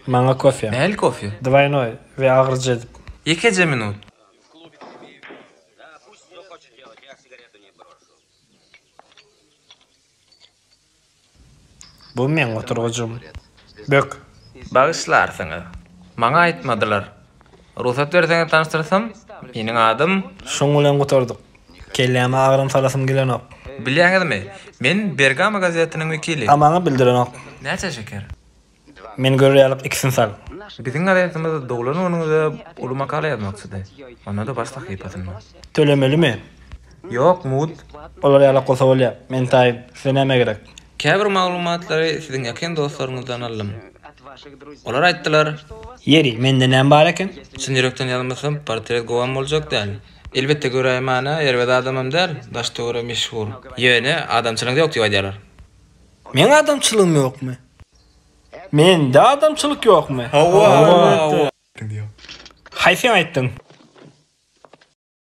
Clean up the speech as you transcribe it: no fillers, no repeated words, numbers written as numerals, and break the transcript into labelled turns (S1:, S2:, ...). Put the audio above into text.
S1: Maňa kofe.
S2: Nähili kofe?
S1: Dwaýnoý we agyrja edip.
S2: Ýekeje minut.
S1: Bu meň oturgyjym. Bök.
S2: Bagyşlarsyňyz. Maňa aýtmadylar. Rugsat berseňiz tanyşdyrsam, meniň adym.
S1: Şuň bilen gutardyk. Kelläme agram salasym gelenok.
S2: Bilýäňizmi, men Bergamo gazetiniň wekili.
S1: A maňa bildirenok.
S2: Näçe şeker?
S1: Men görer ýalyk ikisini sal.
S2: Biziň gazetimiz doglan günüňize uly makala ýazmakçydy. Onda-da baş sahypasynda.
S1: Tölemelimi?
S2: Ýok, mugt.
S1: Olar ýalak bolsa bolýa. Men taýyn. Size näme gerek?
S2: Käbir maglumatlary siziň ýakyn dostlaryňyzdan aldym. Olar aýtdylar.
S1: Ýeri, mende näme bar eken?
S2: Çyn ýürekden ýazmasam, portret gowam boljak däl. Elbetde göräýmäne erbet adamam däl, daş-töwerege meşhur. Ýöne adamçylygyňyz ýok diýip aýdýarlar.
S1: Meň adamçylygym ýokmy? Mende adamçylyk ýokmy?
S2: Hawa, hawa.
S1: Haýsyňy aýtdyň?